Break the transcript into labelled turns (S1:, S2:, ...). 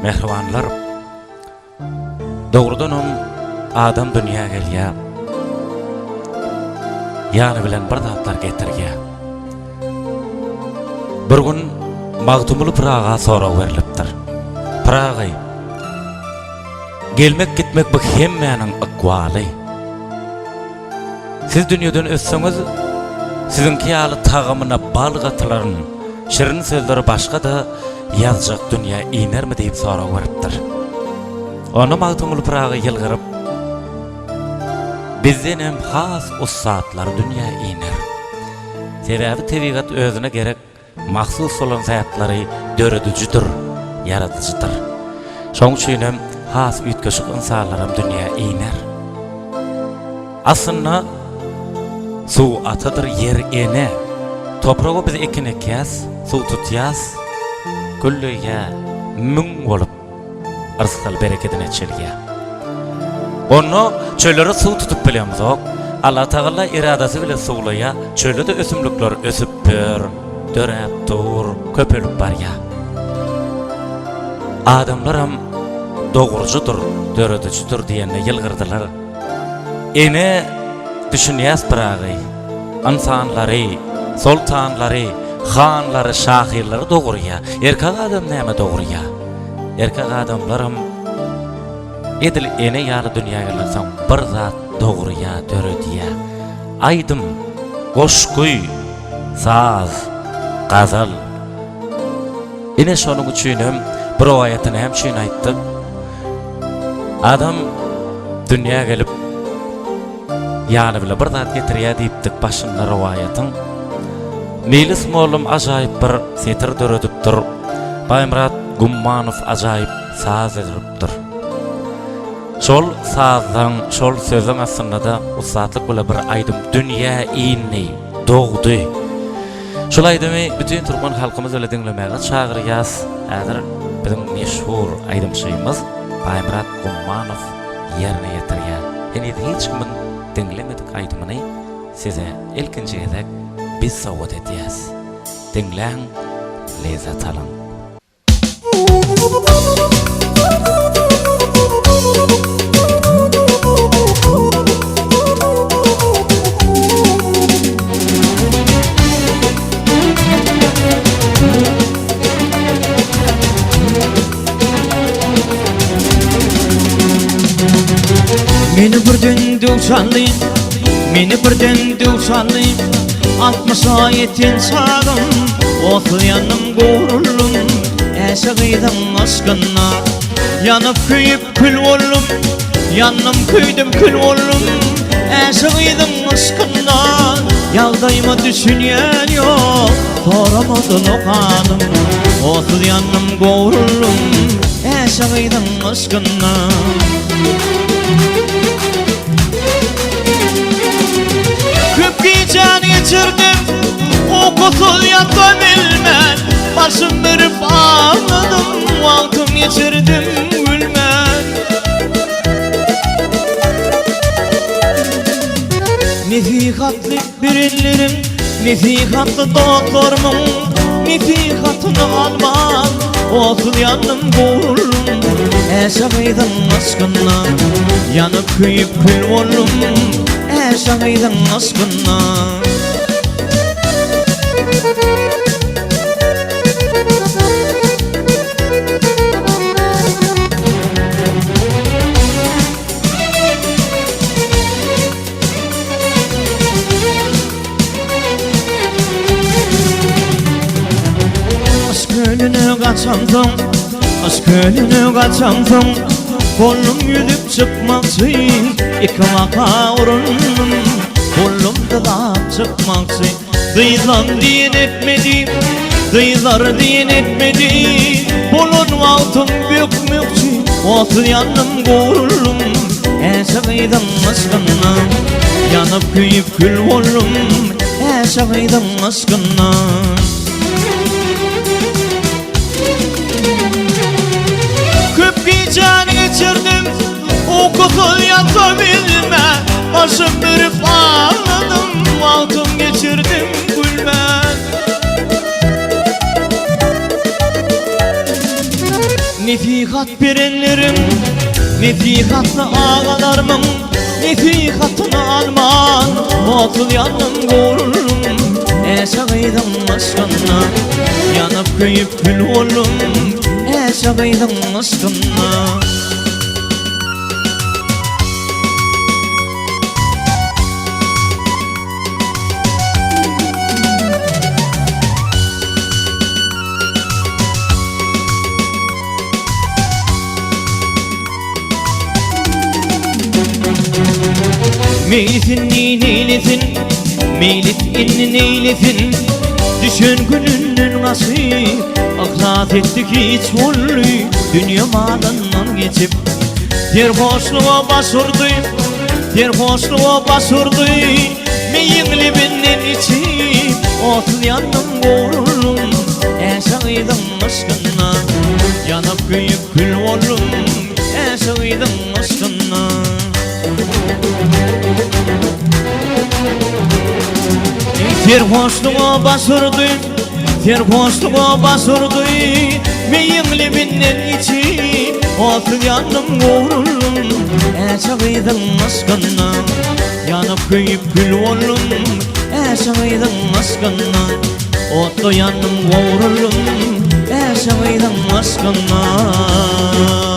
S1: Mähribanlar, dogrudanam adam dünýä gelýär. Ýany bilen bir zatlar getirýär. Bir gün Magtymguly Pyraga sorag berlipdir. Pyragy, gelmek gitmek bu hemmäniň ykbaly. Siz dünýeden ötseňiz, siziňki ýaly tagamyna bal gatylan şirin sözleri başga-da ýazjak dünýä inermi diýip sorag beripdir. Onda Magtymguly Pyragy ýylgyryp, Bizdenem has ussatlary dünýä iner. Sebäbi tebigat özüne gerek mahsus bolan zatlary döredijidir, ýaradyjydyr. Şonuň üçin hem has üýtgeşik ynsanlaram dünýä iner. Aslynda suw atadyr, ýer ene. Topraga biz ekin ekýäs, suw tutýas, gülleýär, müň bolup yrsgal berekedini eçilýär. Onda çöllere suw tutup bilemzok. Allatagalla eradasy bilen suwlaýar, çölde-de ösümlikler ösüp dur, döräp dur, köpelip barýar. Adamlaram dogrucydyr, döredijidir diýende ýylgyrdylar. Ene düşünýäs Pyragy, ynsanlary, soltanlary, hanlary, şahyrlary dogurýar. Erkek adam näme dogurýar? Erkek adamlaram edil ene ýaly dünýä gelensoň bir zat dogurýar, döredýär. Aýdym, goşgy, saz, gazal. Ine şonuň üçinem bu rowaýaty näme üçin aýtdyk? Adam dünýä gelip ýany bile bir zat getirýär diýipdik başynda rowaýatyň. Meýlis mollum ajaýyp bir setir döredipdir. Baýmyrat Gummanow ajaýyp saz düzüpdir. Şol sazlaň, şol sözleň astynda-da ussatlyk bile bir aýdym dünýä indi, dogdy. Şol aýdymy bütin türkmen halkymyz bile diňlemäge çagyrýas. Häzir biziň meşhur aýdymçymyz Baýmyrat Gummanow ýerine ýetirýär. Heniz hiç kimiň diňlemedik aýdymyny size ilkinji gezek biz sowgat edýäs. Diňläň, lezzet alyň.
S2: Meni birden döw çaldy, meni birden döw çaldy, Altmyşa ýeten çagym, otsuz ýandym gowruldym, Äşe gyzyň yşkynda ýanyp köýüp kül boldum, Ýandym köýdüm kül boldum, Äşe gyzyň yşkynda Ýagdaýyma düşünýän ýok, soramady okanym, Otsuz ýandym gowruldym, Äşe gyzyň yşkynda. Köp gijäni geçirdim Ukusyz ýata bilmän Başym berip agladym Wagtym geçirdim gülmän Nesihatly birenleriň Nesihatly dostlarymyň Nesihatyny alman Otsuz ýandym gowruldym Äşe gyzyň yşkynda Ýanyp köýüp kül boldum Äşe gyzyň yşkynda Aşk kölüne gaçamsoň, aşk kölüne gaçamsoň, Boldum ýüzüp çykmakçy, iki baka urundym, Boldum dyzap çykmakçy, gyzlam diýen etmedi, Gyzlar diýen etmedi, bolan wagtym bökmekçi, Otsuz ýandym gowruldym, äşe gyzyň yşgynda, Ýanyp köýüp kül boldum, äşe gyzyň yşgynda. Köp gijäni geçirdim, ukusyz ýata bilmän, Başym bürüp agladym, wagtym geçirdim gülmän. Nesihat berenleriň, nesihatly agalarymyň nesihatyny alman, otsuz ýandym gowruldym, Äşe gyzyň yşkynda ýanyp köýüp kül boldum, Äşe gyzyň yşkynda. Meýlisin neýlesin, meýlis indi neýlesin Düşen gününden gaçy, yhlas etdi hiç boldy Dünýe malyndan geçip, serhoşluga baş urdy Serhoşluga baş urdy, meýiň lebinden içip Otsuz ýandym gowruldym, Äşe gyzyň yşkynda Ýanyp köýüp kül boldum, Äşe gyzyň yşkynda. Serhoşluga baş urdy, serhoşluga baş urdy, Meýiň lebinden içip, otsuz ýandym gowruldym, Äşe gyzyň yşkynda Ýanyp köýüp kül boldum, Äşe gyzyň yşkynda Otda ýandym gowruldym, Äşe gyzyň yşkynda.